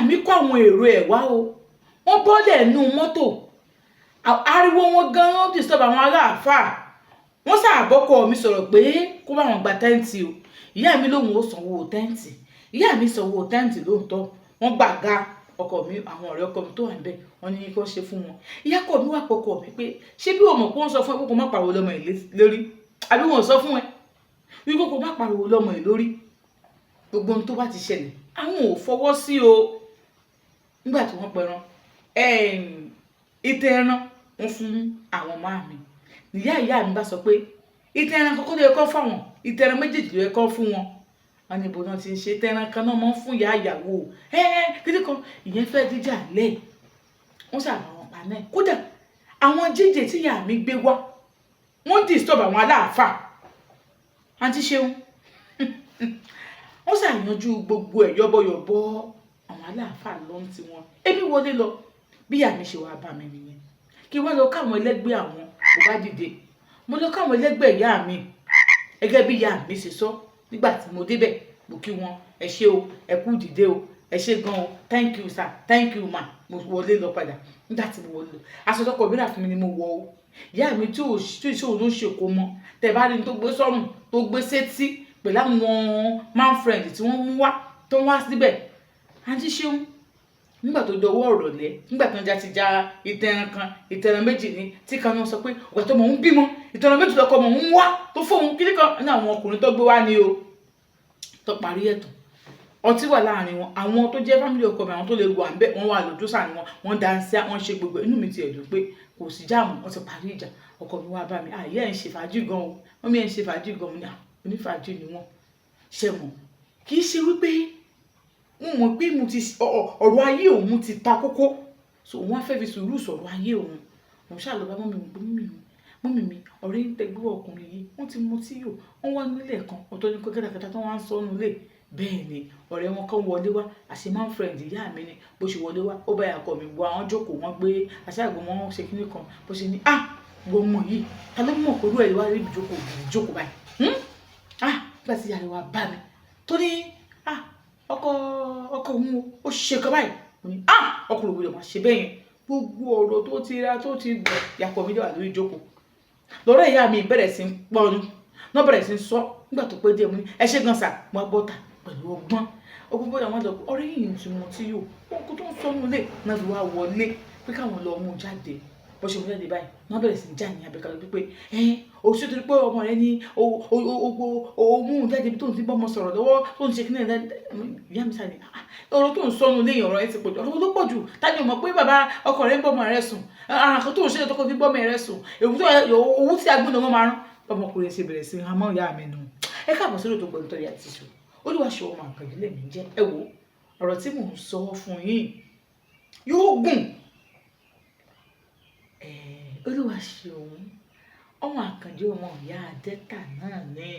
Mi kó àwọn èrò ẹ̀ wá o. Wọ́n bọ́lẹ̀ nínú mọ́tò, ariwo wọn gan-an disturb àwọn aláàfáà. Wọ́n ṣàbọ́kọ mi sọ̀rọ̀ pé kó bá wọn gba tent o. Ìyá mi lòun ó sanwó tent. Ìyá mi sanwó tent lóòótọ́. Wọ́n gbàga ọkọ mi, àwọn ọ̀rẹ́ ọkọ mi tó wà níbẹ̀, wọ́n ní kó ṣe fún wọn. Ìyá ọkọ mi wà pọkọ mi pé, ṣé bí o mọ̀ pé wọ́n sọ fún ẹ pé kó má pariwo lọ́mọ ẹ̀ lórí? Àbí wọn ò sọ fún ẹ wípé kó má pariwo lọ́mọ ẹ̀ lórí? Gbogbo ohun tó bá ti ṣẹlẹ̀, àwọn ò fọwọ́ sí o. Nígbà tí wọ́n pẹran ìtẹ̀ ẹran, wọ́n fún àwọn máa mi. Ìyá ìyá mi bá sọ pé ìtẹ̀ ẹran kọ́kọ́ ló yẹ kó fáwọn, ìtẹ̀ ẹran méjèèjì ló yẹ kó fún wọn. Wọn ní ibo náà ti ń ṣe ìtẹ̀ ẹran kan náà máa ń fún ìyá ìyàwó ẹ kíní kan. Ìyẹn fẹ́ díjà lẹ̀, wọ́n ṣàbà wọn pa náà. Kódà àwọn jíjẹ tí ìyá mi gbé wá, wọ́n disturb àwọn aláàfáà. Àǹtí ṣeun, wọ́n ṣàyanjú gbogbo ẹ̀ yọ́bọ̀yọ̀bọ̀. Àwọn aláàfáà ló ń tiwọn, èmi wọlé lọ. Bí ìyá mi ṣe wá bá mi nìyẹn, kí wọ́n lọ káwọn ẹlẹ́gbẹ́ àwọn. Mo bá dìde, mo lọ káwọn ẹlẹ́gbẹ́ ìyá mi gẹ́gẹ́ bí ìyá mi ṣe sọ. Nígbà tí mo débẹ̀, mo kí wọn, "Ẹ ṣé o, ẹ kú dìde o, ẹ ṣé gan o, thank you sir, thank you ma." Mo wọlé lọ padà. Nígbà tí mo wọlé lọ, aṣọ tọkọ mi rà fún mi ni mo wọ o. Ìyá mi tí ò tí ò ló ń ṣe kó mọ tẹ bá rí ní tó gbé sọ́rùn, tó gbé sétí, pẹ̀lú àwọn man friend tí wọ́n mú wá tó ń wá síbẹ̀. Àǹtí ṣeun, nígbà tó dọwọ́ ọ̀rọ̀lẹ́, nígbà tó ń já ti já ìtẹ̀ràn kan, ìtẹ̀ràn méjì ní tí kan náà sọ pé ọ̀gbà tó mọ̀ ń bímọ, ìtẹ̀ràn méjì lọ́kọ mọ̀ ń wá tó fóun kíní kan ní àwọn ọkùnrin tó gbé wá ní o. Tó parí ẹ̀tàn, ọtí wà láàrin wọn. Àwọn tó jẹ́ family ọkọ mi, àwọn tó lè wà ńbẹ̀, wọ́n wà lójú sáà ni wọn, wọ́n dáńsí, wọ́n ṣe gbogbo. Inú mi ti ẹ̀dùn pé kò sí jam, wọ́n ti parí ìjà. Ọkọ mi wá bá mi, "Àyè ẹ̀ ń ṣe fàájì gan o, wọ́n mi ẹ̀ ń ṣe fàájì gan." Mo ní onífàájì ni wọ́n ṣe mọ̀. Kì í ṣe wípé mo mọ̀ pé mo ti ọ̀rọ̀ ayé òun ti ta kókó, so wọ́n á fẹ́ fi sùúrù sọ̀rọ̀ ayé òun. Mo ṣáà lọ bá mummy mi pé, "Mummy mi, mummy mi, ọ̀rẹ́ ń tẹgbẹ́ ọkùnrin yìí, wọ́n ti mutí yó, wọ́n wá nílé kan, ọ̀tọ̀ ní kẹ́tàkẹ́tà tó wá ń sọ nílé." Bẹ́ẹ̀ ni ọ̀rẹ́ wọn kan wọlé wá, àṣé man friend ìyá mi ni. Bó ṣe wọlé wá, ó bá ìyá ọkọ mi gbọ́, àwọn jókòó, wọ́n gbé aṣáàgbọ̀, wọn ṣe kíní kan. Bó ṣe ní, "Ah, wọ́n mọ̀ yìí, ta ló mọ̀ pé irú ẹ̀ wá rí ìjókòó ìjókòó báyìí?" Ah, nígbà tí ìyá rẹ̀ wá bá mi tó ní, "Ah, ọkọ ọkọ òun o, ó ṣe kan báyìí." Mo ní, "Ah, ọkùnrin òwúrọ̀ máa ṣe bẹ́ẹ̀ yẹn." Gbogbo ọ̀rọ̀ tó ti ra tó ti gbọ̀, ìyá ọkọ mi dẹ̀ wà lórí ìjókòó. Lọ́rọ̀ ìyá mi bẹ̀rẹ̀ sí ń pọnu náà, bẹ̀rẹ̀ sí ń sọ. Nígbà tó pé díẹ̀, mo ní, "Ẹ ṣé gan sà." Mo bọ́ta pẹ̀lú ọgbọ́n ọgbọ́n bọ́dà wọn lọ. Ọ̀rẹ́ yìí ti mọ tí yóò wọn kó tó ń sọnù lé náà fi wá wọlé pé káwọn lọ mú jáde. Bó ṣe mú jáde báyìí, wọ́n bẹ̀rẹ̀ sí í já ní abẹ́kálẹ̀ pípé ẹ o ṣe, torí pé ọmọ rẹ ní o mú jáde bí tó ń ti bọ́mọ sọ̀rọ̀ lọ́wọ́, tó ń ṣe kí ní ẹ̀. Ìyá mi sáré, ọ̀rọ̀ tó ń sọnù léyìn, ọ̀rọ̀ ẹ ti pọ̀jù, ọ̀rọ̀ ló pọ̀jù. Tani ò mọ̀ pé bàbá ọkọ rẹ ń bọ́mọ rẹ sùn? Ara kan tó ń ṣe tó kọ́ fi bọ́mọ rẹ sùn, òwú tí agbóná wọn máa rán. Bọ́mọkùnrin ṣe bẹ̀rẹ̀ sí hamọ́ ìyá mi nù. Ẹ káàbọ̀ sórí ètò Gbọ̀ntọ́rí àti ìṣù. Olúwaṣọ ọmọ àkànjì lèmi jẹ́. Ẹ wo ọ̀rọ̀ tí mò ń sọ fún yín yóò gùn. Olúwaṣeun ọmọ àkànjì, ọmọ ìyá adẹ́tà náà ní.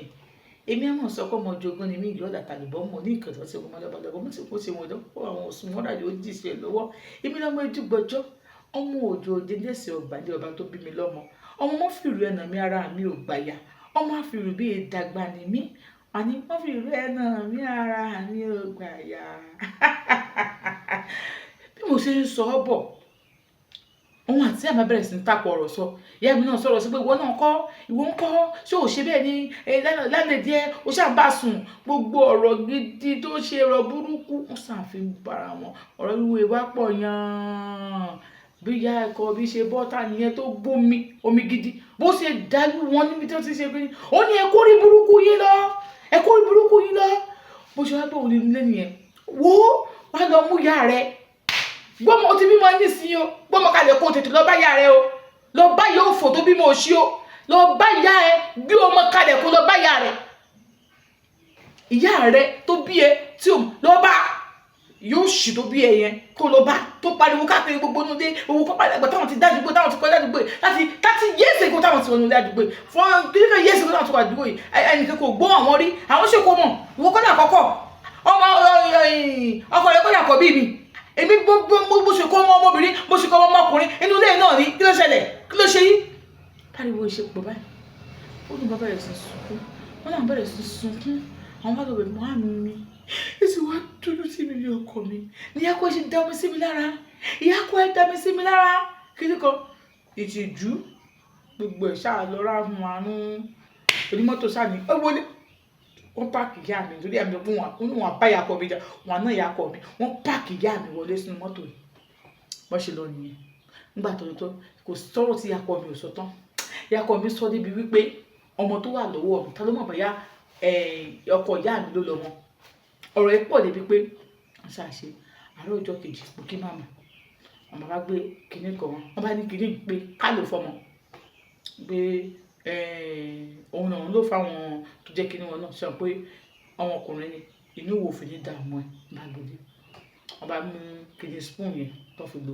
Èmi á mọ̀ sọ pé ọmọ jogún ni mí, ìlú ọ̀dà tàlùbọ́ mọ̀ ní ìkànnì tí ọmọ lọ́balọ́bọ́ mo ti kó ṣe wọn lọ́pọ̀ àwọn òsùn wọn dàbí ó jìṣẹ́ lọ́wọ́. Èmi lọ́mọ ejúgbọ́jọ́, ọmọ òjò òjèjèsè ọgbàlẹ̀ ọba tó bí mi lọ́mọ. Ọmọ mọ́ fìrù ẹ̀nà mi, ara mi ò gbàyà. Ọmọ àfìrù bíi ìdàgbà ni mí, àní wọ́n fìrù ẹ̀nà mi, ara mi ò gbàyà. Bí mo ṣe ń sọ ọ́ bọ̀, òun àti ìyá mi bẹ̀rẹ̀ sí ní takò ọ̀rọ̀ sọ. Ìyá mi náà sọ̀rọ̀ sí pé, "Ìwọ náà kọ́, ìwọ ń kọ́, ṣé ò ṣe bẹ́ẹ̀ ni lálẹ́ díẹ̀ ó ṣáà ń bá sùn?" Gbogbo ọ̀rọ̀ gidi tó ṣe ọ̀rọ̀ burúkú, wọ́n ṣáà fi ń bára wọn. Ọ̀rọ̀ wíwo wá pọ̀ yàn. Bí ìyá ẹ̀kọ́ bí ṣe bọ́ta nìyẹn tó gbómi omi gidi, bó ṣe dàlú wọn níbi tí wọ́n ti ṣe pé ó ní, "Ẹ kó rí burúkú yín lọ, ẹ kó rí burúkú yín lọ." Bó ṣe wá bọ̀ òun nílé nìyẹn. Wo wá lọ mú ìyá rẹ gbọ́mọ, o ti bímọ nísìnyí o, gbọ́mọ kalẹ̀ kó tètè lọ bá ìyá rẹ o, lọ bá ìyá òfò tó bímọ òṣì o, lọ bá ìyá ẹ. Gbé ọmọ kalẹ̀ kó lọ bá ìyá rẹ, ìyá rẹ tó bí ẹ tí o lọ bá yóò ṣì tó bí ẹ yẹn, kó lọ bá tó pariwo káàkiri gbogbo inú ilé owó kọ́ padà gbà táwọn ti dádúgbò, táwọn ti kọjá àdúgbò yìí láti 30 years ago, táwọn ti wọnú ilé àdúgbò yìí fún kíríkà years ago, táwọn ti wọ àdúgbò yìí, ẹnìkan kò gbọ́ àwọn rí. Àwọn ṣe kó mọ̀, ìwọ kọ́nà àkọ́kọ́ ọmọ ọkọ rẹ kọ́nà àkọ́bí mi. Èmi bó ṣe kọ́ ọmọ ọmọbìnrin, bó ṣe kọ́ ọmọkùnrin inú ilé náà ní. Kí ló ṣẹlẹ̀? Kí ló ṣe yí? Pariwo ìṣepọ̀ báyìí, ó ní bàbá rẹ̀ sì sunkún, wọn náà bẹ̀rẹ̀ sí sunkún. Àwọn bá lọ bẹ̀ mọ́ àmì mi. Èsì wá dúdú sí mi ní ọkọ mi. Ní ìyá kọ́ ṣe dá omi sí mi lára. Ìyá kọ́ ẹ dá mi sí mi lára. Kí ni kan? Ìtìjú. Gbogbo ẹ̀ ṣáà lọ ráhùn àrùn. Onímọ́tò ṣáà ní, ó wọlé. Wọ́n park ìyá mi nítorí àmì pé wọ́n bá ìyá ọkọ mi jà, wọ́n ná ìyá ọkọ mi. Wọ́n park ìyá mi wọlé sínú mọ́tò yìí. Bọ́n ṣe lọ nìyẹn. Nígbà tó tó, kò sọ̀rọ̀ tí ìyá ọkọ mi ò sọ tán. Ìyá ọkọ mi sọ débi wípé ọmọ tó wà lọ́wọ́ mi, ta ló mọ̀ bóyá, ọkọ ìyá mi ló lọmọ. Ọ̀rọ̀ yìí pọ̀ débi pé wọ́n ṣà ṣe. Àárọ̀ ọjọ́ kejì, mo kí màmá. Màmá bá gbé kiní kan wá. Wọ́n bá ní kiní pé ká lò fún ọmọ. Pé, òun náà ló fún àwọn tó jẹ́ kiní wọn náà. Ṣé mọ̀ pé ọmọkùnrin ni, inú wo fi ní dààmú ẹ. Wọ́n bá gbe dé. Wọ́n bá mú kiní spoon yẹn tó fi lò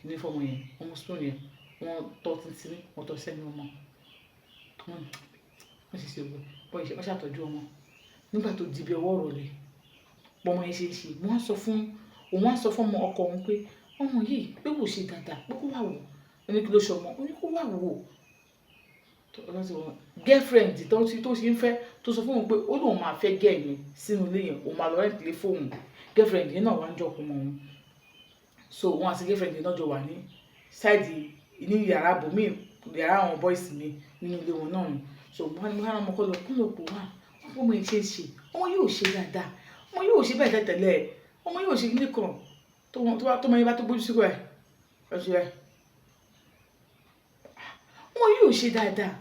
kiní fún ọmọ yẹn. Wọ́n mú spoon yẹn, wọ́n tọ́ tíntìní, wọ́n tọ́ sẹ́nu ọmọ. Wọ́n sì ṣe gbogbo ẹ̀. Wọ́n ṣàtọ́jú ọmọ. Nígbà tó di bí ọwọ́ ìrọ̀lẹ́, bí ọmọ yẹn ṣe ń ṣe, wọ́n sọ fún, òun á sọ fún ọmọ ọkọ òun pé ọmọ yìí pé kò ṣe dáadáa, pé kó wà wò. Ó ní kí ló ṣe ọmọ? Ó ní kó wà wò. Girlfriend tó ṣe ń fẹ́, tó sọ fún òun pé ó lóun máa fẹ́ girl yẹn sínú ilé yẹn, òun máa lọ rent ilé fún òun. Girlfriend yẹn náà wá ń jọkun mọ́ òun. So òun àti girlfriend yẹn náà jọ wà ní side ní yàrá ibòmíì, yàrá àwọn boys mi nínú ilé wọn náà ni. So wọ́n ní wọ́n ọmọ kọ́ lọ, kó lọ pò wá. Wọ́n fún ọmọ yẹn ṣe ń ṣe. Ọmọ yìí ò ṣe dáadáa. Ọmọ yìí ò ṣe bẹ́ẹ̀ tẹ́lẹ̀. Ọmọ yìí ò ṣe kíní kan. Tó ọmọ yẹn bá tó gbójú síbẹ̀, ẹ ṣe báyìí. Ọmọ yìí ò ṣe dáadáa.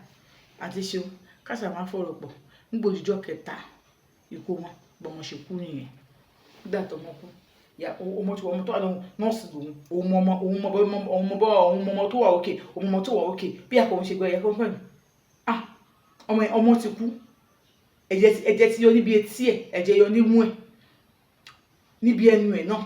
Àti ṣeun, ká ṣà máa fọ̀rọ̀ pọ̀. Nígbà òjijọ́ kẹta ikú wọn, bí ọmọ ṣe kú nìyẹn. Nígbà tó ọmọ kú, ìyá ọmọ tí ọmọ tó wà lọ́hùn, nọ́ọ̀sì lòun, òun mọ ọmọ, òun mọ òun mọ bọ́, òun mọ ọmọ tó wà okay, òun mọ ọmọ tó wà okay. Bí àpò òun ṣe gbọ́, ìyá kan pẹ̀lú. Ah! Ọmọ yẹn, ọmọ ti kú. Ẹ̀jẹ̀ ti yọ níbi etí ẹ̀, ẹ̀jẹ̀ yọ nímú ẹ̀, níbi ẹnu ẹ̀ náà,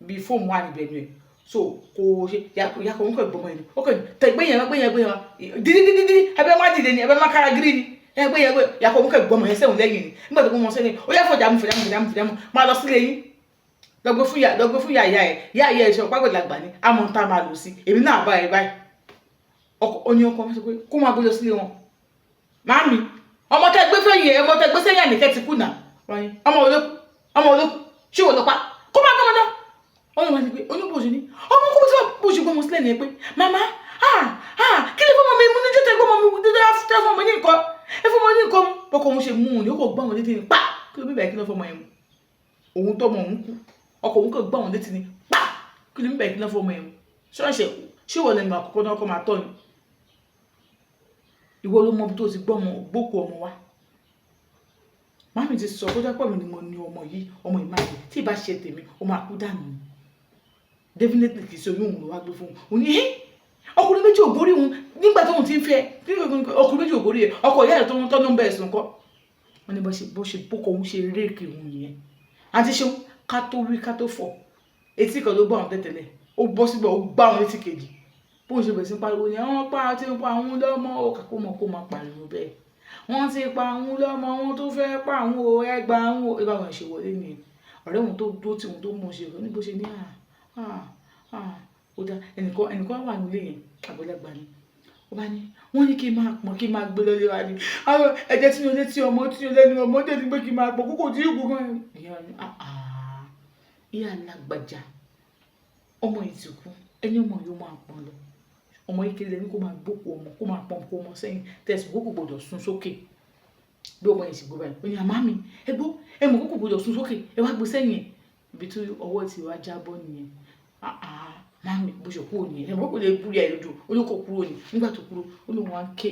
bí foam wà níbi ẹnu ẹ̀. So kò ṣe, ìyá kan òun kàn gbọ́mọ ẹ̀ ni. Ó kàn tẹ gbé yẹn wá, gbé yẹn, gbé yẹn wá. Dídí, dídí, dídí, ẹbẹ má dìde ni, ẹbẹ má kára gírí ni. Ẹ gbé yẹn, gbé. Ìyá kan òun kàn gbọ́mọ yẹn sẹ́wọ̀n lẹ́yìn ni. Nígbà tó gbọ́mọ sẹ́yìn, ó yá fọ̀jà mú, fọ̀jà mú, fọ̀jà mú, fọ̀jà mú. Máa lọ sílé yín. Lọ gbé fún ìyá ìyá ẹ̀. Ìyá ìyá ẹ̀ sọ pé àgbàlagbà ni, á mọ ohun tá a máa lò sí. Èmi náà bá ẹ báyìí. Ọkọ, ó ní ọkọ wọn sọ pé kó máa gbé lọ sílé wọn. Màámi, ọmọ tẹ́ gbé fẹ́yìn ẹ̀, ọmọ tẹ́ gbé sẹ́yìn Àníkẹ́ ti kú náà. Wọ́n ní ọmọ wo ló kú? Ọmọ wo ló kú? Ṣé ìwọ ló pa? Kó máa gbọ́mọ lọ. Ó ní wọ́n ti pé oníbòsí ni. Ọmọ kó bó ṣe gbọ́mọ sílẹ̀ nìyẹn pé màmá, ah, ah, kí ni fún ọmọ mi mú níjọ́ tẹ́ gbọ́mọ mi tẹ́ fún ọmọ ní nǹkan. Ẹ fún ọmọ ní nǹkan mu. Bọ́kọ òun ṣe mú un ní ó kò gbọ́ òun létí ni pa. Kí ló bí báyìí kí ló fún ọmọ yẹn mu? Òun tọ́mọ òun kú. Ọkọ òun kò gbọ́ òun létí ni pa. Kí ló bí báyìí kí ló fún ọmọ yẹn mu? Ṣé ìwọ lẹnu àkọ́kọ́ náà kọ́ máa tọ́ ni? Ìwọ ló mọ ibi tó ti gbọ́mọ gbókù ọmọ wa. Màámi ti sọ kó jẹ́ pé èmi ni mo ní ọmọ yìí, ọmọ yìí máa yè. Tí ì bá ṣe tèmi, ó máa kú dànù ni. Definitely kì í ṣe oyún òun ló wá gbé fún òun. Ó ní, "Ẹ́, ọkùnrin méjì ò gorí òun nígbà tó òun ti ń fẹ́. Ọkùnrin méjì ò gorí ẹ̀. Ọkọ ìyá rẹ̀ tó ń tọ́nu bẹ́ẹ̀ sùn kọ́." Wọ́n ní bó ṣe bókọ òun ṣe réèkì òun nìyẹn. Àǹtí ṣeun, ká tó wí ká tó fọ̀. Etí kan ló gbọ́ àwọn tẹ́tẹ̀lẹ̀. Ó bọ́ síbẹ̀, ó gbá àwọn létí kejì. Bó ṣe bẹ̀rẹ̀ sí pariwo ni wọ́n pa ti pa òun lọ́mọ o. Kó mọ̀ kó máa pariwo bẹ́ẹ̀. Wọ́n ti pa òun lọ́mọ, wọ́n tó fẹ́ pa òun o, ẹ gba òun o. Bí àwọn ṣe wọlé nìyẹn. Ọ̀rẹ́ òun tó dúró tí òun tó mú un ṣe, ó ní bó ṣe ní à, à, à, ó dá. Ẹnìkan wà nílé yẹn, àgbàlagbà ni. Ó bá ní, wọ́n ní kí n máa pọ̀n, kí n máa gbé lọlé wa ni. Àwọn ẹ̀jẹ̀ tí ó létí ọmọ, tí ó lẹ́nu ọmọ, dẹ̀ ní pé kí n máa pọ̀n, kókò tí ìkú gan. Ìyá ní, àà, ìyá alágbàjá. Ọmọ yìí ti kú, ẹni ọmọ yìí ó máa pọ̀n lọ. Ọmọ yìí kéré ní kó máa gbókù ọmọ, kó máa pọ̀n kó ọmọ sẹ́yìn. Tẹ̀sí kó kò gbọdọ̀ sun sókè. Bí ọmọ yẹn ṣe gbọ́ báyìí. Ó ní, àmá mi, ẹ gbọ́, ẹ mọ̀ kó kò gbọdọ̀ sun sókè, ẹ wá gbé sẹ́yìn. Ibi tí ọwọ́ ti wá jábọ́ nìyẹn. Àà, màámi, bó ṣe kúrò nìyẹn. Ẹ mọ̀ kó lè búra ẹ lójú, ó ní kó kúrò ní. Nígbà tó kúrò, ó ní wọ́n á ké.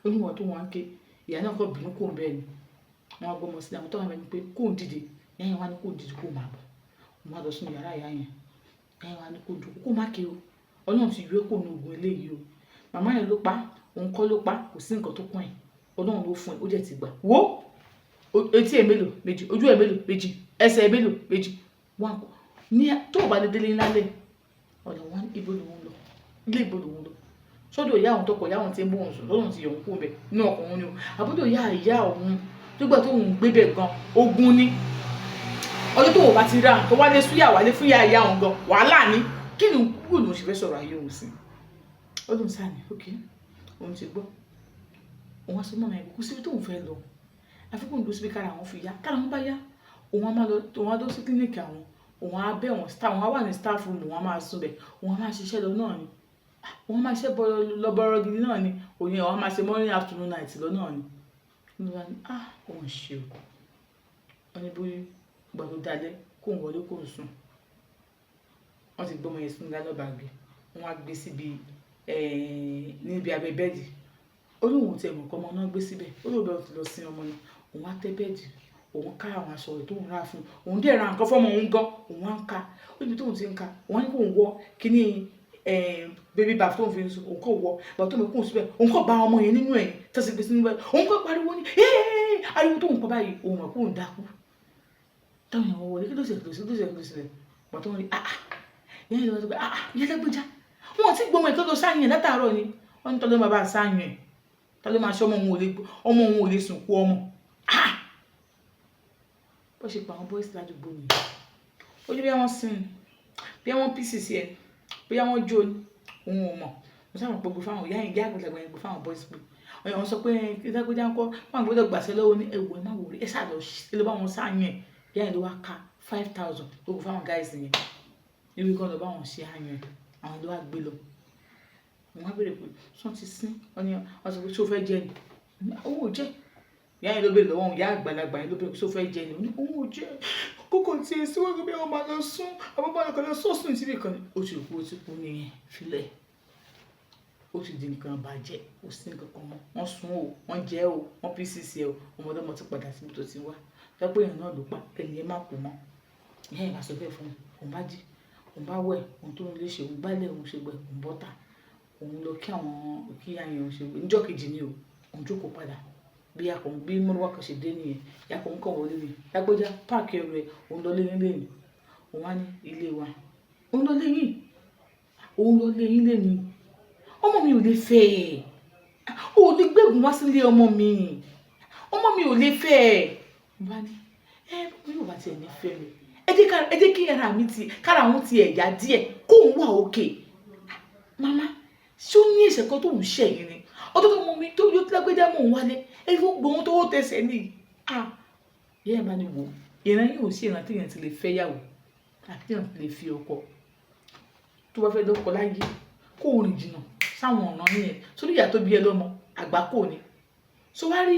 Ó ní wọ́n tó wọ́n á ké. Ìyá náà kọ́ bínú kúrò bẹ́ẹ̀ ni. Wọ́n á gbọ́mọ sílẹ̀. Àwọn tó wà níbẹ̀ ni pé kó ń dìde. Ìyá yẹn wá ní kó ń dìde kó máa bọ̀. Wọ́n wá lọ sínú yàrá ìyá yẹn. Ìyá yẹn wá ní kó jókòó, kó má ké o. Ọlọ́run ti yọ ẹ́ kúrò nínú ogun eléyìí o. Màmá yẹn ló pa, òun kọ́ ló pa, kò sí nǹkan tó kàn ẹ́. Ọlọ́run ló fún ẹ, ó dẹ̀ ti gbà. Wo! Etí ẹ mélòó? Méjì. Ojú ẹ mélòó? Méjì. Ẹsẹ̀ ẹ mélòó? Méjì. Wọ́n á ní tó bá lè délé lálẹ́. Ọ̀nà wọn ibo lòun lọ. Ilé ibo lòun lọ. Sọ́dọ̀ ìyá òun tọkọ ìyá òun tí ń bó òun sùn, lọ́dọ̀ ti yọ̀ òun kúrò bẹ̀ nínú ọkàn òun ni o. Àbúrò ìyá ìyá òun nígbà tó òun gbé bẹ̀ gan, ogun ni. Ọjọ́ tó wò bá ti ra nǹkan wálé súyà wálé fún ìyá ìyá òun gan, wàhálà ni. Kí ni kúrò lòun ṣe fẹ́ sọ̀rọ̀ ayé òun sí? Ó lóun sáà ní, okay, òun ti gbọ́. Òun wá sọ mọ́ ẹ̀ kó síbi tóun fẹ́ lọ. Àfi kóun dúró síbi kára àwọn fi yá. Kára àwọn bá yá, Òun á máa lọ, òun á lọ sí clinic àwọn, òun á bẹ̀ wọ́n staff, òun á wà ní staff room, òun á máa sùn bẹ̀, òun á máa ṣiṣẹ́ lọ náà ni. Òun á máa ṣiṣẹ́ lọ bọ́rọ́ gidi náà ni. Òun yẹn òun á máa ṣe morning, afternoon, night lọ náà ni. Ló bá ní, "Ah, òun ṣe o." Wọ́n ní bí ìgbà tó dalẹ́, kó ń wọlé kó ń sùn. Wọ́n ti gbé ọmọ yẹn sínú nylon bag. Wọ́n wá gbé síbi, níbi abẹ́ bẹ́ẹ̀dì. Ó ní òun ò tí ẹ mọ̀ pé ọmọ náà gbé síbẹ̀. Ó lóun bẹ́ẹ̀ ti lọ sin ọmọ náà. Òun wá tẹ́ bẹ́ẹ̀dì. Òun ká àwọn aṣọ rẹ̀ tó ń rà fún un. Òun dẹ̀ ra nǹkan fún ọmọ òun gan. Òun wá ń ka. Ó ní ibi tóun ti ń ka. Òun wá ní kó ń wọ kíní, baby bath tó ń fi sùn. Òun kò wọ. Ìgbà tó mọ̀ kó ń síbẹ̀, òun kò bá ọmọ yẹn nínú ẹ̀ tó sì gbé sínú bẹ́ẹ̀. Òun kò pariwo ní, "Hey!" Ariwo tó ń pa báyìí, òun mọ̀ pé òun dákú. Táwọn èèyàn wọlé, kí ló ṣẹlẹ̀, kí ló ṣẹlẹ̀, kí ló ṣẹlẹ̀? Ìgbà tó ń rí, "Ah ah." Ìyá yẹn ló wá sọ pé, "Ah ah, ìyá lágbájá. Wọ́n ti gbé ọmọ yẹn tó lọ sáyẹn ẹ̀ látàárọ̀ ni." Wọ́n ní ta ló máa bá a sáyẹn ẹ̀? Ta ló máa ṣe ọmọ òun ò lè, ọmọ òun ò lè sùn kú ọmọ. Ah! Bó ṣe pa àwọn boys ládùúgbò nìyẹn. Ó ní bí wọ́n sin, bí wọ́n pieces ẹ, bóyá wọ́n jó ni, òun ò mọ̀. Mo sábà mọ̀ pé gbé fáwọn ìyá yẹn, ìyá àgbàlagbà yẹn gbé fáwọn boys pé wọ́n sọ pé kí lágbájá ń kọ́, wọ́n gbọ́dọ̀ gbàṣẹ lọ́wọ́ ní ẹ̀wọ̀, ẹ má worry, ẹ ṣáà lọ, ẹ lọ bá wọn sáyẹn ẹ̀. Ìyá yẹn ló wá ka 5,000 gbogbo fáwọn guys yẹn. Níbi kan lọ bá wọn ṣe àyàn ẹ̀, àwọn ló wá gbé lọ. Wọ́n wá béèrè pé ṣé wọ́n ti sin? Wọ́n ní wọ́n sọ pé ṣé o fẹ́ jẹ ni? Òun ò jẹ́. Ìyá yẹn ló béèrè lọ́wọ́ òun, ìyá àgbàlagbà yẹn ló béèrè pé ṣé o fẹ́ jẹ ni? Ó ní òun ò jẹ́. Kókò tí ẹ sí wọ́n bí wọ́n máa lọ sún, àbí wọ́n máa lọ sọ́sùn síbi kan. Ó ti kú, ó ti kú nìyẹn, filẹ̀. Ó ti di nǹkan bàjẹ́, kò sí nǹkan kan mọ́. Wọ́n sun o, wọ́n jẹ o, wọ́n pieces ẹ o, ọmọdé ọmọ ti padà síbi tó ti wá. Tó jẹ́ pé èèyàn náà ló pa, ẹni yẹn má kú mọ́. Ìyá yẹn bá sọ bẹ́ẹ̀ fún un. Òun bá jí, òun bá wẹ̀, òun tó ń lè ṣe, òun gbálẹ̀, òun ṣe gbẹ, òun bọ́tà. Òun lọ kí àwọn, kí ìyá yẹn ṣe gbẹ. Níjọ́ kejì ni o, òun jókòó padà. Bí akọ̀, bí mọ́rúwá kan ṣe dé nìyẹn. Ìyá kan ń kàn wọlé ni. "Lágbájá, pack ẹrù ẹ, òun lọ lé yín léni." Òun wá ní ilé wa. Òun lọ lé yín. Òun lọ lé yín léni. Ọmọ mi ò lè fẹ́ ẹ. O ò lè gbégun wá sílé ọmọ mi. Ọmọ mi ò lè fẹ́ ẹ. Mo bá ní, ẹ bí yóò bá ti ẹ̀ ní fẹ́ mi. Ẹ jẹ́ ká, ẹ jẹ́ kí ara mi ti, kára òun ti ẹ̀ yá díẹ̀, kó òun wà okay. Màmá, ṣé ó ní ẹ̀ṣẹ̀ kan tó ń ṣẹ̀ yín ni? Ọjọ́ tó mọ mi tó yóò lágbájá mò ń wálé. Ẹ fún gbogbo ohun tó wọ́ tẹsẹ̀ ní. Ah! Ìyá yẹn bá ní wò, ìran yìí ò sí ìran tí èèyàn ti lè fẹ́ ìyàwó àbí tí èèyàn ti lè fi ọkọ. Tó bá fẹ́ lọ́kọ láyé, kó rìn jìnnà sáwọn ọ̀ràn yẹn. Sórí ìyá tó bí ẹ lọ́mọ, àgbákò ni. So wá rí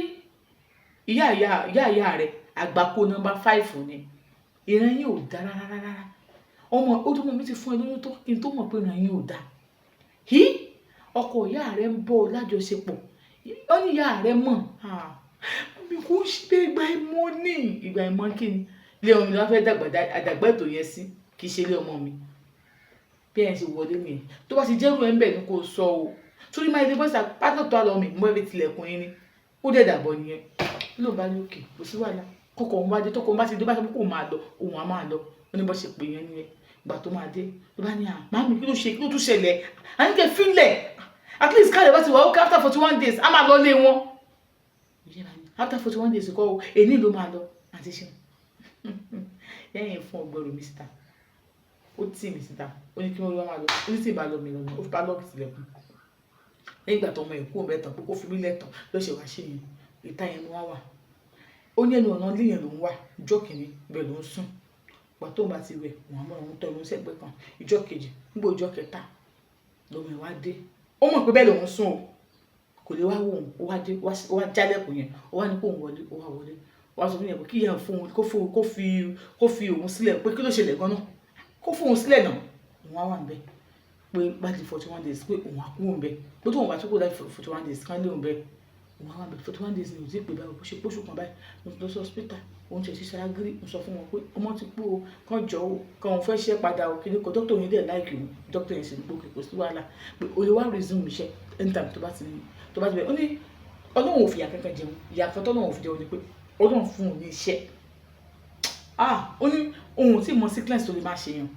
ìyá ìyá ìyá ìyá rẹ̀, àgbákò number five ni. Ìran yìí ò dá rárá rárá. Ọmọ, ó tó mọ̀ mi ti fún ẹ lóyún tó kí n tó mọ̀ pé ìran yìí ò dá. Hí! Ọkọ ìyá rẹ̀ ń bọ́ ọ lájọṣepọ̀. Ó ní ìyá rẹ̀ mọ̀. Ah! Mi kò ṣe bẹ́ẹ̀, ìgbà ìmọ̀ ní. Ìgbà ìmọ̀ kí ni? Ilé ọmọ mi ló fẹ́ dàgbà, àdàgbà ètò yẹn sí. Kì í ṣe ilé ọmọ mi. Bí ẹ ṣe wọlé nìyẹn. Tó bá ti jẹ́rú ẹ ń bẹ̀ ni kó sọ o. Torí máa dé bọ́sà pátọ̀ tó àlọ́ mi, mo fẹ́ fi tilẹ̀kùn yín ni. Ó dẹ̀ dàbọ̀ nìyẹn. Ló bá ní okay, kò sí wàhálà. Kọ́kọ́ òun bá dé, tọkọ òun bá ti dé, bá sọ pé kó máa lọ, òun á máa lọ. Ó ní bó ṣe pè yẹn nìyẹn. Ìgbà tó máa dé, ló bá ní, "À, màámi, kí ló ṣe, kí ló tún ṣẹlẹ̀?" À ní kẹ́ fílẹ̀. At least káàdì bá ti wà okay after 41 days, a máa lọ lé wọn. After 41 days kọ́ o, èní ló máa lọ. Àti ṣeun. Lẹ́yìn fún ọgbẹ́rù mi síta. Ó tì mí síta. Ó ní kí wọ́n máa lọ. Ó ní tí ì bá lọ mi lọ, ó fi padlock sílẹ̀kùn. Lẹ́yìn ìgbà tó ọmọ ẹ̀ kú òun bẹ́ẹ̀ tán pé kó fi mí lẹ́tàn ló ṣe wá ṣe yẹn. Ìta yẹn mo wá wà. Ó ní ẹnu ọ̀nà ilé yẹn ló ń wà. Ìjọ́ kìíní ibẹ̀ ló ń sùn. Ìgbà tó ń bá ti wẹ̀, òun á mọ́ òun tọ́ ẹnu sẹ́gbẹ̀ẹ́ kan. Ìjọ́ kejì, nígbà ọjọ́ kẹta lọ́mọ ẹ̀ wá dé. Ó mọ̀ pé bẹ́ẹ̀ lòun sùn o. Kò lè wá wò ó. Ó wá dé, ó wá jálẹ̀kùn yẹn. Ó wá ní kó òun wọlé, ó wá wọlé. Ó wá sọ fún yẹn pé kí ìyá fún òun, kó fi òun sílẹ̀ pé kí ló ṣẹlẹ̀ gan-an. Kó fún òun sílẹ̀ náà. Òun á wà níbẹ̀ pé bá di 41 days pé òun á kúrò níbẹ̀. Pé tóun bá tún kúrò láti 41 days kán lé òun bẹ́ẹ̀. Òun á wà níbẹ̀. 41 days ni ò tí ì pé báyìí. Bó ṣe póṣù kan báyìí, ló lọ sí hospital. Òun ṣe ṣiṣẹ́ agírí. Ó sọ fún wọn pé ọmọ ti kú o, kán jọ o, kán òun fẹ́ ṣiṣẹ́ padà o. Kíni kan doctor yẹn dẹ̀ like òun. Doctor yẹn sì ní pé okay, kò sí wàhálà. Pé o lè wá resume iṣẹ́ anytime tó bá ti bẹ̀rẹ̀. Ó ní Ọlọ́run ò fi ìyà kankan jẹun. Ìyà kan tó Ọlọ́run ò fi jẹun ni pé Ọlọ́run fún òun ní iṣẹ́. Ah! Ó ní òun ò tí ì mọ sickness tó lè máa ṣe yàn.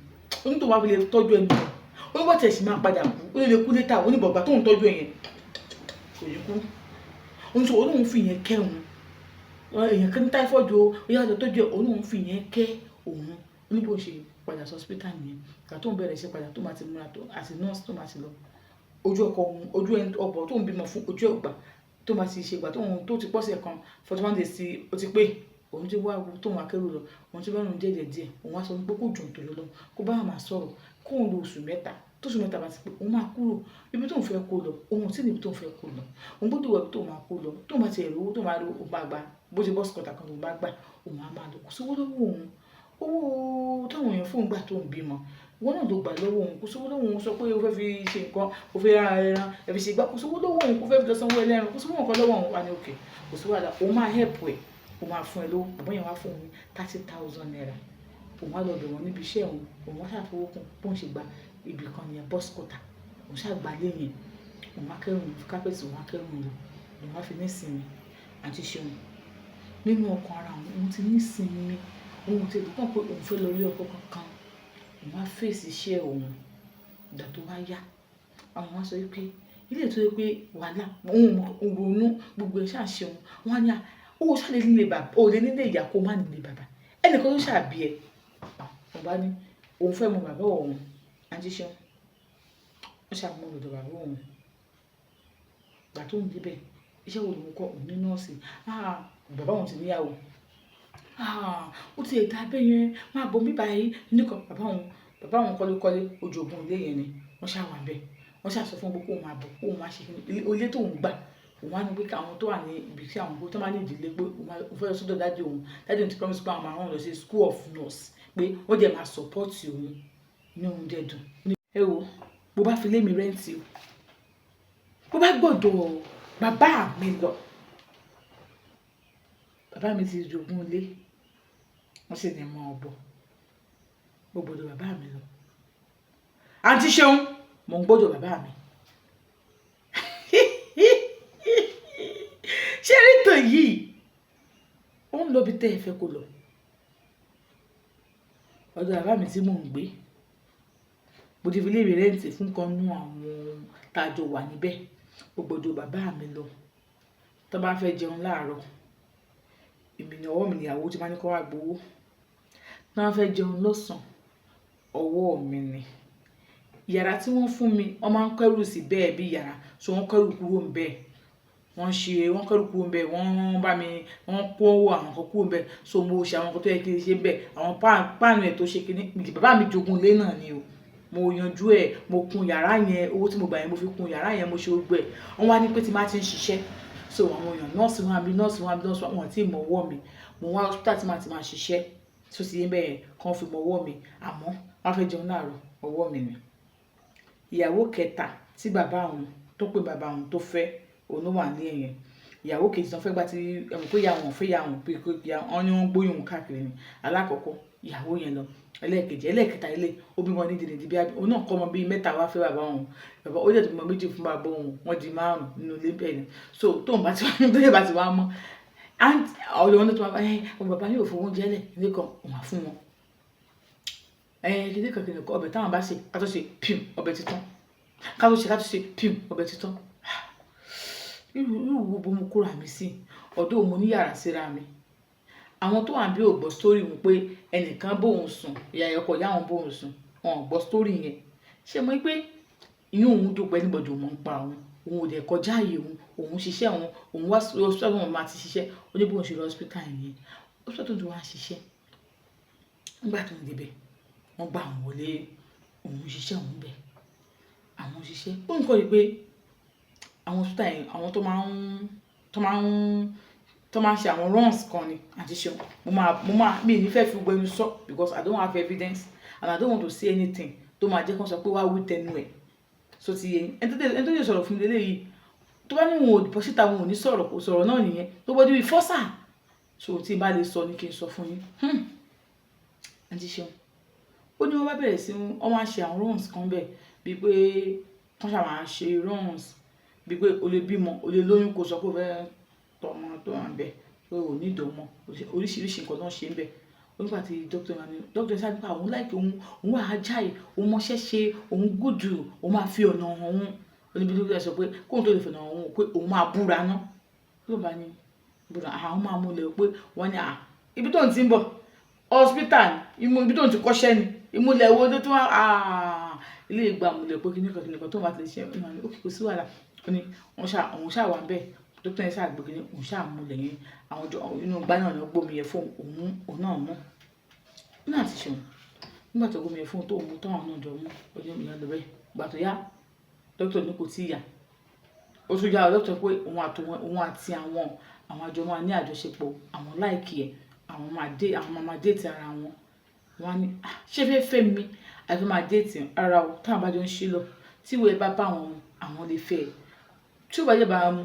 Ó ní tó bá fi lè tọ́jú ẹni yẹn. Ó ní bó tiẹ̀ sì máa padà kú. Ó lè kú later. Ó ní but ìgbà tóun tọ́jú ẹ yẹn kò ní kú. Ó ní sọ Ọlọ́run fi ìyẹn kẹ́ òun. Èèyàn kan ní typhoid o, ó yá lọ tọ́jú ẹ. Ọlọ́run fi ìyẹn kẹ́ òun. Ó ní bó ṣe padà sí hospital nìyẹn. Ìgbà tó ń bẹ̀rẹ̀ iṣẹ́ padà tó máa ti múra tó as a nurse tó máa ti lọ. Ojú ọkọ òun, ojú ẹni ọ̀bọ tó ń bímọ fún ojú ọgbà tó máa ti ṣe ìgbà tó ń tó ti pọ̀sẹ̀ kan 41 days tí ó ti pé. Òun ti wá tóun akẹ́rù lọ, òun ti bá òun díẹ̀ díẹ̀. Òun wá sọ pé kó jọ̀ọ́ nítorí Ọlọ́run, kó bá máa sọ̀rọ̀, kóun lo oṣù 3. Tó oṣù 3 bá ti pé, òun máa kúrò. Ibi tó ń fẹ́ kó lọ, òun ò tí ì ní ibi tó ń fẹ́ kó lọ. Òun gbọdọ̀ wọ ibi tó máa kó lọ. Tóun bá ti rí owó, tóun bá rí owó, òun máa gbà. Bó ṣe bus quarter kan lòun bá gbà, òun á máa lọ. Kò sí owó lọ́wọ́ òun. Owó táwọn èèyàn fún òun gbà tó ń bímọ, ìwọ náà ló gbà lọ́wọ́ òun. Kò sí owó lọ́wọ́ òun sọ pé ó fẹ́ fi ṣe nǹkan, ó fẹ́ ra ẹran, ẹ fi ṣe igbá. Kò sí owó lọ́wọ́ òun, kó fẹ́ fi lọ sanwó ẹlẹ́ran. Kò sí owó nǹkan lọ́wọ́ òun. Wá ní okay, kò sí wàhálà. Òun máa help ẹ, òun máa fún ẹ lówó. Bàbá yẹn wá fún òun ní 30,000 naira. Òun wá lọ bẹ̀ wọ́n níbi iṣẹ́ òun. Òun wá ṣàfọwọ́ kún bó ń ṣe gba ibi kan nìyẹn, bus quarter. Òun ṣà gba ilé yẹn. Òun wá kẹ́rù òun, fi carpet, òun wá kẹ́rù òun lọ. Òun wá fi ní ìsinmi. Àǹtí Ṣeun, nínú ọkàn ara òun, òun ti ní ìsinmi. Òun ò tí ì dùn pé òun fẹ́ lọ ilé ọkọ kankan. Òun wá face iṣẹ́ òun. Ìgbà tó wá yá, àwọn wá sọ wípé ilé tó jẹ́ pé wàhálà, òun ronú, gbogbo ẹ̀ ṣà ṣe òun. Wọ́n á ní, à, ó ṣà lè nílé bàbá, ó lè nílé ìyá kó má nílé bàbá. Ẹnìkan ló ṣà bí ẹ. Òun bá ní òun fẹ́ mọ bàbá òun. Àǹtí Ṣeun, wọ́n ṣà mú lọ́dọ̀ bàbá òun. Ìgbà tó ń dé bẹ̀, iṣẹ́ wo lòun kọ́? Òun ní nọ́ọ̀sì. Ah, bàbá òun ti níyàwó. Ah, ó ti ẹ̀ dá bẹ́ẹ̀ yẹn, máa bọ̀ mí báyìí. Nìkan bàbá òun kọ́lé kọ́lé, ó jogún ilé yẹn ni. Wọ́n ṣà wà níbẹ̀. Wọ́n ṣà sọ fún un pé kó máa bọ̀, kó máa ṣe kíni. Ilé tó ń gbà, òun wá ní pé kí àwọn tó wà ní ibi tí àwọn tó máa ní ìdílé pé òun fẹ́ lọ sọ́dọ̀ daddy òun. Daddy òun ti promise pé àwọn máa rán òun lọ sí school of nurse, pé wọ́n dẹ̀ máa support òun. Inú òun dẹ̀ dùn. Ẹ wo, bó bá fi ilé mi rent o, bó bá gbọ́dọ̀ bàbá mi lọ. Bàbá mi ti jogún ilé, wọ́n sì ní mọ́ ọ bọ̀. Mo gbọ́dọ̀ bàbá mi lọ. Àǹtí Ṣeun, mò ń gbọ́dọ̀ bàbá mi. Ṣé rí ìtàn yìí? Ó ń lọ bí tẹ́ ẹ fẹ́ kó lọ. Ọ̀dọ̀ bàbá mi tí mò ń gbé, mo ti fi ilé mi rent fún kan nínú àwọn tá jọ wà níbẹ̀. Mo gbọ́dọ̀ bàbá mi lọ. Tí wọ́n bá fẹ́ jẹun láàárọ̀, èmi ni ọwọ́ mi ni ìyàwó tí máa ní kó wá gbowó. Tí wọ́n bá fẹ́ jẹun lọ́sàn-án, ọwọ́ mi ni. Yàrá tí wọ́n fún mi, wọ́n máa ń kẹ́rù sí bẹ́ẹ̀ bí yàrá, so wọ́n kẹ́rù kúrò níbẹ̀. Wọ́n ṣe, wọ́n kẹ́rù kúrò níbẹ̀, wọ́n bá mi, wọ́n kó àwọn nǹkan kúrò níbẹ̀. So mo ṣe àwọn nǹkan tó yẹ kí n ṣe níbẹ̀. Àwọn páànù ẹ̀ tó ṣe kíní, bàbá mi jogún ilé náà ni o. Mo yanjú ẹ̀, mo kun yàrá yẹn, owó tí mo gbà yẹn mo fi kun yàrá yẹn, mo ṣe gbogbo ẹ̀. Wọ́n wá ní pé tí màá ti ń ṣiṣẹ́. So àwọn èèyàn nọ́ọ̀sì wọn àbí nọ́ọ̀sì wọn àbí nọ́ọ̀sì wọn, wọ́n ò tí ì mọ ọwọ́ mi. Mo wá hospital tí màá ti máa ṣiṣẹ́. Tó ti yé bẹ́ẹ̀ kan fi mọ ọwọ́ mi. Àmọ́ wọ́n fẹ́ jẹun láàárọ̀, ọwọ́ mi ni. Ìyàwó kẹta tí bàbá òun tó pé bàbá òun tó fẹ́, òun ló wà ní ẹ̀yẹn. Ìyàwó kejì tí wọ́n fẹ́ gbà tí ẹ mọ̀ pé ìyá wọn ò fẹ́ ìyá wọn pé wọ́n ní wọ́n gbóyún òun káàkiri ni. Alákọ̀ọ́kọ́ ìyàwó yẹn lọ. Ẹlẹ́ẹ̀kejì, ẹlẹ́ẹ̀kẹta ilé, ó bímọ ní dìde bí òun náà kọ́ ọmọ bí mẹ́ta wá fẹ́ bàbá òun. Bàbá ó dẹ̀ tún bímọ méjì fún bàbá òun, wọ́n di márùn-ún nínú ilé bẹ́ẹ̀ ni. So tóun bá ti wá, tó yẹ bá ti wá mọ́, ọ̀dọ̀ wọn ló ti máa bá ẹ, ọmọ bàbá yóò fowó oúnjẹ lẹ̀, ilé kan òun á fún wọn. Ẹ kíni kan kíni kan ọbẹ̀ táwọn bá sè, ká tó ṣe pim, ọbẹ̀ ti tán. Ká tó ṣe, ká tó ṣe pim, ọbẹ̀ ti tán. Irú, irú wo bo mo kóra mi sí? Although mo ní yàrá síra mi. Àwọn tó wà níbí ò gbọ́ story wọn pé ẹnìkan bó òun sùn, ìyá ọkọ ìyá òun bó òun sùn. Wọn ò gbọ́ story yẹn. Ṣé mo rí pé inú òun dùn pé anybody ò mọ̀ ń pa òun. Òun ò dẹ̀ kọjá ààyè òun, òun ṣiṣẹ́ òun, òun wá sí hospital tóun máa ti ṣiṣẹ́. Ó ní bí òun ṣe lọ hospital yẹn. Hospital tó ń ti wá ṣiṣẹ́. Nígbà tó ń dé ibẹ̀, wọ́n gbà òun wọlé, òun ṣiṣẹ́ òun bẹ̀. Àwọn ṣiṣẹ́. Ó ń kọ́ rí pé àwọn hospital yẹn, àwọn tó máa ń ṣe àwọn runs kan ni. Àǹtí Ṣeun, mo máa, mi ò ní fẹ́ fi gbogbo ẹnu sọ because I don't have evidence and I don't want to say anything tó máa jẹ́ kí wọ́n sọ pé wá wí tẹnu ẹ̀. So ti yé yín. Ẹni tó lè sọ̀rọ̀ fún mi léléyìí, tó bá ní òun ò bọ́ síta, òun ò ní sọ̀rọ̀, kò sọ̀rọ̀ náà nìyẹn. Nobody will force her. So tí n bá lè sọ ni kí n sọ fún yín. Àǹtí Ṣeun, ó ní wọ́n bá bẹ̀rẹ̀ sí, wọ́n máa ń ṣe àwọn runs kan bẹ́ẹ̀, bíi pé wọ́n ṣà máa ṣe runs, bíi pé o lè bímọ, o lè lóyún kó sọ pé o fẹ́ tọ́ ọmọ tó wà níbẹ̀, pé o ò need ọmọ. Oríṣiríṣi nǹkan tó ń ṣe níbẹ̀. Ó nígbà tí doctor wá ní, doctor sá nípa òun like òun, òun wà agile, òun mọṣẹ́ ṣe, òun good, òun máa fi ọ̀nà hàn òun. Ó ní bí doctor sọ pé kóun tó lè fi ọ̀nà hàn òun pé òun máa búra ná. Ló bá ní búra, àwọn máa mú lẹ̀ pé wọ́n ní à, ibi tó ń ti ń bọ̀, hospital ni, ibi tó ń ti kọ́ṣẹ́ ni, ìmúlẹ̀ wo ló tún wá, ilé ìgbà múlẹ̀ pé kíníkan kíníkan tó bá ti lè ṣe, ó ní okay, kò sí wàhálà. Ó ní wọ́n ṣà, òun ṣà wà níbẹ̀. Dókítà yẹn ṣáà gbé kiní, òun ṣáà mú lẹ́yìn àwọn jọ inú igbá náà ló gbómi yẹn fún òun, òun náà mú. Ó náà ti ṣeun. Nígbà tó gbómi yẹn fún òun tó mú, táwọn náà jọ mú, ó ní ìyẹn lọ bẹ́ẹ̀. Ìgbà tó yá, dókítà ní kò tíì yá. Ó tún yá, dókítà pé òun àti àwọn àjọ máa ní àjọṣepọ̀, àwọn like ẹ̀, àwọn máa máa date ara wọn. Wọ́n á ní, "Ah, ṣé fẹ́ fẹ́ mi? Àbí fẹ́ máa date?" Rárá o, táwọn bá jọ ń ṣe lọ, tí ìwé bá bá wọn mu, àwọn lè fẹ́ ẹ. Tí ó bá jẹ́ bá wọn mu,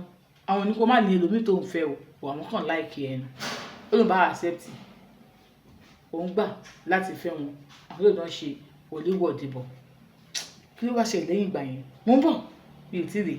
àwọn ní kó má ní ẹlòmíì tó ń fẹ́ o, but àwọn kàn like ẹ ni. Ó lóun bá accept. Òun gbà láti fẹ́ wọn. Àwọn yóò jọ ń ṣe wọléwọ̀de bọ̀. Kí ló wá ṣẹlẹ̀ lẹ́yìn ìgbà yẹn? Mo ń bọ̀, mi ò tí ì dé.